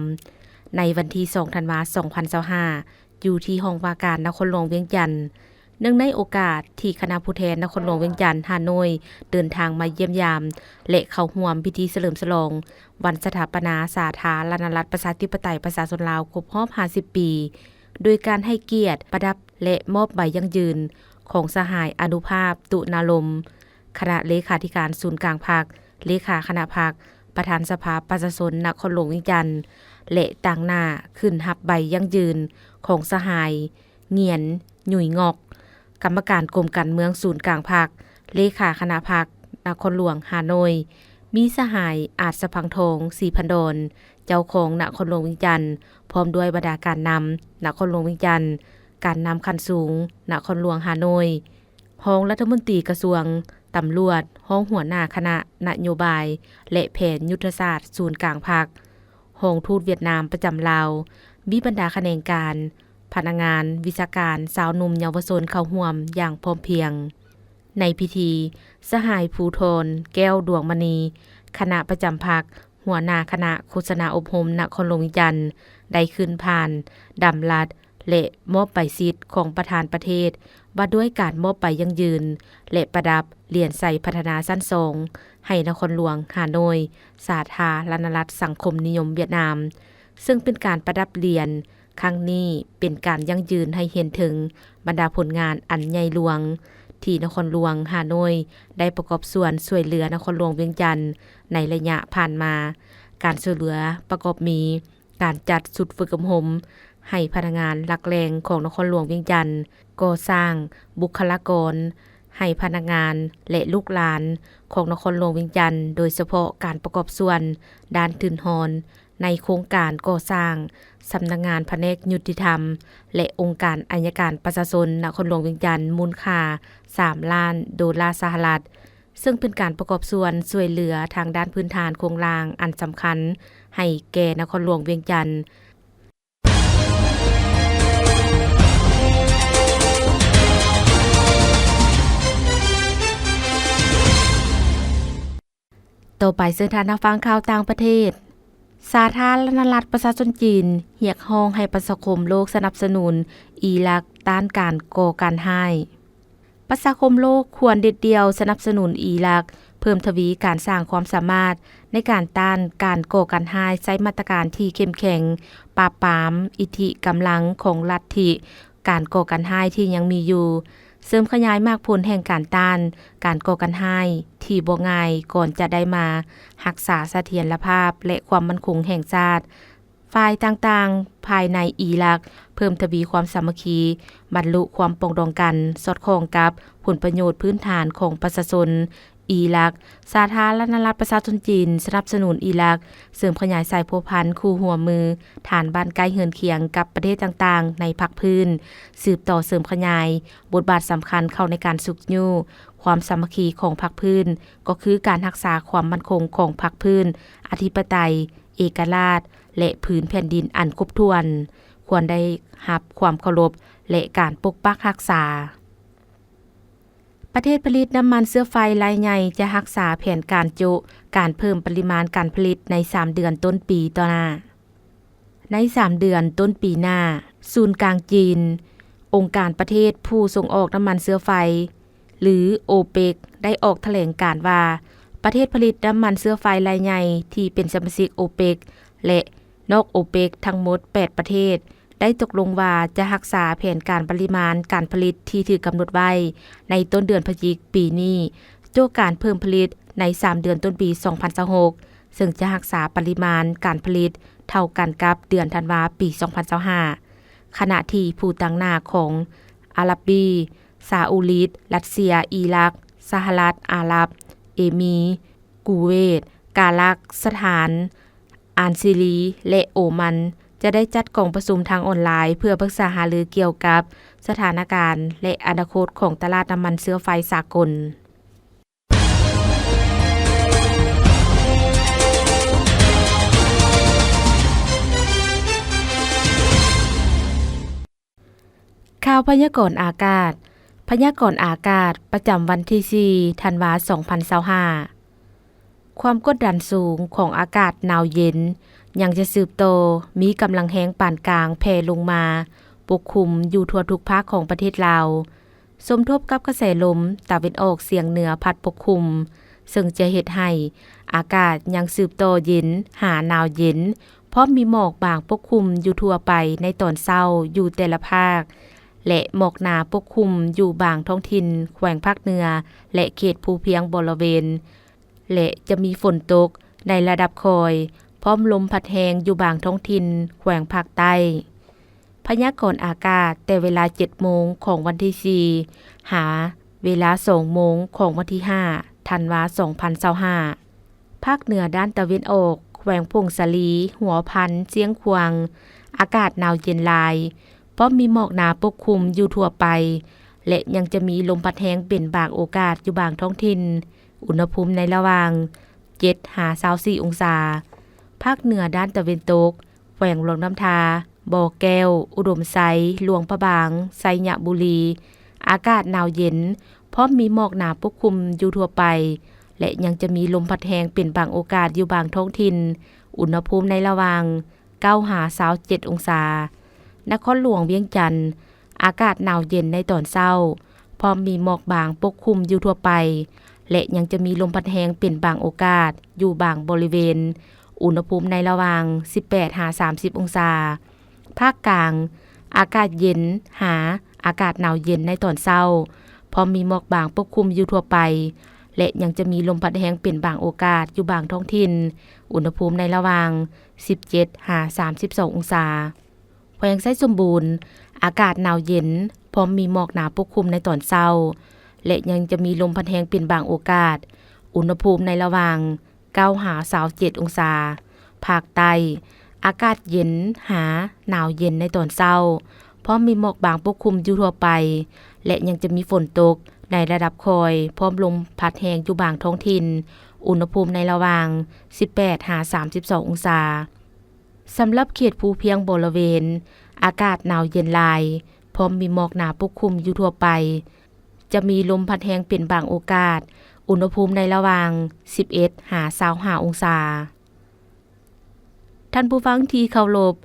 ໃນວັນທີສອງ ທັນວາ ສອງພັນຊາວຫ້າ ຢູ່ທີ່ຫ້ອງວ່າການນະຄອນຫຼວງວຽງຈັນ. ເນື່ອງໃນໂອກາດທີ່ຄະນະຜູ້ແທນນະຄອນຫຼວງວຽງຈັນ ຮ່າໂນ້ຍ ເດີນທາງມາຢ້ຽມຢາມ ແລະ ເຂົ້າຮ່ວມພິທີສະເຫຼີມສະຫຼອງວັນສະຖາປະນາສາທາລະນະລັດ ປະຊາທິປະໄຕ ປະຊາຊົນລາວ ຄົບຮອບຫ້າສິບປີ ໂດຍການໃຫ້ກຽດປະດັບ ແລະ ມອບໃບຢັ້ງຢືນຂອງສະຫາຍ ອະນຸພາບ ຕຸນາລົມ ຄະນະເລຂາທິການສູນກາງພັກ, ເລຂາຄະນະພັກ, ປະທານສະພາປະຊາຊົນນະຄອນຫຼວງວຽງຈັນ ແລະ ຕາງໜ້າຂຶ້ນຮັບໃບຢັ້ງຢືນຂອງສະຫາຍ ຫງຽນ ຫຍຸຍງອກ ກຳມະການກົມການເມືອງສູນກາງພັກ, ເລຂາຄະນະພັກນະຄອນຫຼວງຮ່າໂນ້ຍ, ມີສະຫາຍ ອາດສະພັງທອງ ສີພັນດອນ ເຈົ້າຄອງນະຄອນຫຼວງວຽງຈັນ ພ້ອມດ້ວຍບັນດາການນຳນະຄອນຫຼວງວຽງຈັນ, ການນຳຂັ້ນສູງນະຄອນຫຼວງຮ່າໂນ້ຍ, ຮອງລັດຖະມົນຕີກະຊວງຕຳຫຼວດ, ຮອງຫົວໜ້າຄະນະນະໂຍບາຍ ແລະ ແຜນຍຸດທະສາດສູນກາງພັກ, ຮອງທູດຫວຽດນາມປະຈຳລາວ, ມີບັນດາຂະແໜງການ, ພະນັກງານ, ວິຊາການ, ຊາວໜຸ່ມເຍົາວະຊົນເຂົ້າຮ່ວມຢ່າງພ້ອມພຽງ. ໃນພິທີ, ສະຫາຍ ພູທອນ ແກ້ວດວງມະນີ, ຄະນະປະຈຳພັກ, ຫົວໜ້າຄະນະໂຄສະນາອົບຮົມນະຄອນຫຼວງວຽງຈັນ ໄດ້ຂຶ້ນຜ່ານດຳລັດ ແລະ ມອບໃບສິດຂອງປະທານປະເທດ ວ່າດ້ວຍການມອບໃບຢັ້ງຢືນ ແລະ ປະດັບຫຼຽນໄຊພັດທະນາຊັ້ນສອງ ໃຫ້ນະຄອນຫຼວງຮ່າໂນ້ຍ ສາທາລະນະລັດສັງຄົມນິຍົມຫວຽດນາມ, ເຊິ່ງເປັນການປະດັບຫຼຽນ ຄັ້ງນີ້ເປັນການຢັ້ງຢືນໃຫ້ເຫັນເຖິງບັນດາຜົນງານອັນໃຫຍ່ຫຼວງ ທີ່ນະຄອນຫຼວງຮ່າໂນ້ຍໄດ້ປະກອບສ່ວນຊ່ວຍເຫຼືອນະຄອນຫຼວງວຽງຈັນໃນໄລຍະຜ່ານມາ. ການຊ່ວຍເຫຼືອປະກອບມີ ການຈັດຊຸດຝຶກອົບຮົມໃຫ້ພະນັກງານຫຼັກແຫຼ່ງຂອງນະຄອນຫຼວງວຽງຈັນ, ກໍ່ສ້າງບຸກຄະລາກອນໃຫ້ພະນັກງານ ແລະ ລູກຫຼານຂອງນະຄອນຫຼວງວຽງຈັນ, ໂດຍສະເພາະການປະກອບສ່ວນດ້ານທຶນຮອນ, ໃນໂຄງການກໍ່ສ້າງສຳນັກງານພະແນກຍຸຕິທຳ ແລະ ອົງການໄອຍະການປະຊາຊົນນະຄອນຫຼວງວຽງຈັນ ມູນຄ່າສາມລ້ານໂດລາສະຫະລັດ, ເຊິ່ງເປັນການປະກອບສ່ວນຊ່ວຍເຫຼືອທາງດ້ານພື້ນຖານໂຄງລ່າງອັນສຳຄັນໃຫ້ແກ່ນະຄອນຫຼວງວຽງຈັນ. ຕໍ່ໄປເຊີນທ່ານຮັບຟັງຂ່າວຕ່າງປະເທດ. ສາທາລະນະລັດປະຊາຊົນຈີນຮຽກຮ້ອງໃຫ້ປະຊາຄົມໂລກສະໜັບສະໜູນອີຣັກຕ້ານການກໍ່ການຮ້າຍ. ປະຊາຄົມໂລກຄວນເດັດດ່ຽວສະໜັບສະໜູນອີຣັກ ເພີ່ມທະວີການສ້າງຄວາມສາມາດໃນການຕ້ານການກໍ່ການຮ້າຍ, ໃຊ້ມາດຕະການທີ່ເຂັ້ມແຂງ ປາບປາມອິດທິກຳລັງຂອງລັດທິການກໍ່ການຮ້າຍທີ່ຍັງມີຢູ່, ເສີມຂະຫຍາຍໝາກຜົນແຫ່ງການຕ້ານການກໍ່ການຮ້າຍທີ່ບໍ່ງ່າຍ ກ່ອນຈະໄດ້ມາຮັກສາສະຖຽນລະພາບ ແລະ ຄວາມໝັ້ນຄົງແຫ່ງຊາດ. ຝ່າຍຕ່າງໆພາຍໃນອີຣັກເພີ່ມທະວີຄວາມສາມັກຄີ, ບັນລຸຄວາມປອງດອງກັນ ສອດຄ່ອງກັບຜົນປະໂຫຍດພື້ນຖານຂອງປະຊາຊົນອີຣັກ. ສາທາລະນະລັດປະຊາຊົນຈີນສະໜັບສະໜູນອີຣັກ ເສີມຂະຫຍາຍສາຍພົວພັນຄູ່ຮ່ວມມື ຖານບ້ານໃກ້ເຮືອນຄຽງກັບປະເທດຕ່າງໆໃນພາກພື້ນ, ສືບຕໍ່ເສີມຂະຫຍາຍບົດບາດສຳຄັນເຂົ້າໃນການຊຸກຍູ້ຄວາມສາມັກຄີຂອງພາກພື້ນ, ກໍຄືການຮັກສາຄວາມໝັ້ນຄົງຂອງພາກພື້ນ, ອະທິປະໄຕ, ເອກະລາດ ແລະ ພື້ນແຜ່ນດິນອັນຄົບຖ້ວນ, ຄວນໄດ້ຮັບຄວາມເຄົາລົບ ແລະ ການປົກປັກຮັກສາ. ປະເທດຜະລິດນ້ຳມັນເຊື້ອໄຟລາຍໃຫຍ່ຈະຮັກສາແຜນການໂຈະການເພີ່ມປະລິມານການຜະລິດໃນສາມເດືອນຕົ້ນປີຕໍ່ໜ້າ. ໃນສາມເດືອນຕົ້ນປີໜ້າ, ສູນກາງຈີນ, ອົງການປະເທດຜູ້ສົ່ງອອກນ້ຳມັນເຊື້ອໄຟ ຫຼື ໂອເປັກ ໄດ້ອອກຖະແຫຼງການວ່າ ປະເທດຜະລິດນ້ຳມັນເຊື້ອໄຟລາຍໃຫຍ່ທີ່ເປັນສະມາຊິກໂອເປັກ ແລະ ນອກໂອເປັກ ທັງໝົດແປດປະເທດ ໄດ້ຕົກລົງວ່າຈະຮັກສາແຜນການປະລິມານການຜະລິດທີ່ຖືກກຳນົດໄວ້ໃນຕົ້ນເດືອນພະຈິກປີນີ້, ໂຈະການເພີ່ມຜະລິດໃນສາມເດືອນຕົ້ນປີສອງພັນຊາວຫົກ ເຊິ່ງຈະຮັກສາປະລິມານການຜະລິດເທົ່າກັນກັບເດືອນທັນວາປີສອງພັນຊາວຫ້າ ຂະນະທີ່ຜູ້ຕາງໜ້າຂອງອາຣັບບີ, ຊາອູລີດ, ຣັດເຊຍ, ອີຣັກ, ສະຫະລັດອາຣັບເອມີ, ກູເວດ, ກາຊັກສະຖານ, ອານຊີຣີ ແລະ ໂອມັນ ຈະໄດ້ຈັດກອງປະຊຸມທາງອອນລາຍ ເພື່ອປຶກສາຫາລືກ່ຽວກັບສະຖານະການ ແລະ ອະນາຄົດຂອງຕະຫຼາດນ້ຳມັນເຊື້ອໄຟສາກົນ. ຂ່າວພະຍາກອນອາກາດ. ພະຍາກອນອາກາດປະຈຳວັນທີສີ່ ທັນວາ ສອງພັນຊາວຫ້າ. ຄວາມກົດດັນສູງຂອງອາກາດໜາວເຢັນຍັງຈະສືບຕໍ່ມີກຳລັງແຮງປານກາງແຜ່ລົງມາປົກຄຸມຢູ່ທົ່ວທຸກພາກຂອງປະເທດລາວ, ສົມທົບກັບກະແສລົມຕາເວັນອອກສຽງເໜືອພັດປົກຄຸມ, ເຊິ່ງຈະເຮັດໃຫ້ອາກາດຍັງສືບຕໍ່ເຢັນຫາໜາວເຢັນ, ພ້ອມມີໝອກບາງປົກຄຸມຢູ່ທົ່ວໄປໃນຕອນເຊົ້າຢູ່ແຕ່ລະພາກ ແລະ ໝອກໜາປົກຄຸມຢູ່ບາງທ້ອງຖິ່ນແຂວງພາກເໜືອ ແລະ ເຂດພູພຽງບໍລະເວນ ແລະ ຈະມີຝົນຕົກໃນລະດັບຄ່ອຍ, ພ້ອມລົມພັດແຮງຢູ່ບາງທ້ອງຖິ່ນແຂວງພາກໃຕ້. ພະຍາກອນອາກາດແຕ່ເວລາເຈັດໂມງຂອງວັນທີສີ່ ຫາເວລາສອງໂມງຂອງວັນທີຫ້າ ທັນວາ ສອງພັນຊາວຫ້າ. ພາກເໜືອດ້ານຕາເວັນອອກ, ແຂວງຜົ້ງສາລີ, ຫົວພັນ, ຊຽງຂວາງ, ອາກາດໜາວເຢັນຫຼາຍ, ພ້ອມມີໝອກໜາປົກຄຸມຢູ່ທົ່ວໄປ ແລະ ຍັງຈະມີລົມພັດແຮງເປັນບາງໂອກາດຢູ່ບາງທ້ອງຖິ່ນ, ອຸນຫະພູມໃນລະຫວ່າງເຈັດຫາຊາວສີ່ອົງສາ. ພາກເໜືອດ້ານຕາເວັນຕົກ, ແຂວງຫຼວງນ້ຳທາ, ບໍ່ແກ້ວ, ອຸດົມໄຊ, ຫຼວງພະບາງ, ໄຊຍະບູລີ, ອາກາດໜາວເຢັນ, ພ້ອມມີໝອກໜາປົກຄຸມຢູ່ທົ່ວໄປ ແລະ ຍັງຈະມີລົມພັດແຮງເປັນບາງໂອກາດຢູ່ບາງທ້ອງຖິ່ນ, ອຸນຫະພູມໃນລະຫວ່າງເກົ້າຫາຊາວເຈັດອົງສາ. ນະຄອນຫຼວງວຽງຈັນ, ອາກາດໜາວເຢັນໃນຕອນເຊົ້າ, ພ້ອມມີໝອກບາງປົກຄຸມຢູ່ທົ່ວໄປ ແລະ ຍັງຈະມີລົມພັດແຮງເປັນບາງໂອກາດຢູ່ບາງບໍລິເວນ, ອຸນຫະພູມໃນລະຫວ່າງສິບແປດຫາສາມສິບອົງສາ. ພາກກາງ, ອາກາດເຢັນຫາອາກາດໜາວເຢັນໃນຕອນເຊົ້າ, ພ້ອມມີໝອກບາງປົກຄຸມຢູ່ທົ່ວໄປ ແລະ ຍັງຈະມີລົມພັດແຮງເປັນບາງໂອກາດຢູ່ບາງທ້ອງຖິ່ນ, ອຸນຫະພູມໃນລະຫວ່າງສິບເຈັດຫາສາມສິບສອງອົງສາ. ແຂວງໄຊສົມບູນ, ອາກາດໜາວເຢັນ, ພ້ອມມີໝອກໜາປົກຄຸມໃນຕອນເຊົ້າ ແລະ ຍັງຈະມີລົມພັດແຮງເປັນບາງໂອກາດ, ອຸນຫະພູມໃນລະຫວ່າງເກົ້າຫາຊາວເຈັດອົງສາ. ພ ພາກໃຕ້ ອາກາດເຢັນຫາໜາວເຢັນໃນຕອນເຊົ້າ, ພ້ອມມີໝອກບາງປົກຄຸມຢູ່ທົ່ວໄປ ແລະ ຍັງຈະມີຝົນຕົກໃນລະດັບຄ່ອຍ, ພ້ອມລົມພັດແຮງຢູ່ບາງທ້ອງຖິ່ນ, ອຸນຫະພູມໃນລະຫວ່າງສິບແປດຫາສາມສິບສອງອົງສາ. ສຳລັບເຂດພູພຽງບໍລະເວນ ອາກາດໜາວເຢັນຫຼາຍ, ພ້ອມມີໝອກໜາປົກຄຸມຢູ່ທົ່ວໄປ, ຈະມີລົມພັດແຮງເປັນບາງໂອກາດ, ອຸນຫະພູມໃນລະຫວ່າງສິບເອັດຫາຊາວຫ້າອົງສາ. ທ່ານຜູ້ຟັງທີ່ເຄົາລົບ,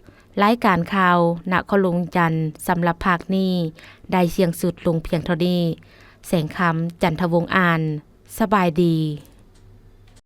ລາຍການຂ່າວນະຄອນຫຼວງວຽງຈັນສຳລັບພາກນີ້ໄດ້ສິ້ນສຸດລົງພຽງເທົ່ານີ້. ແສງຄຳ ຈັນທະວົງອ່ານ. ສະບາຍດີ.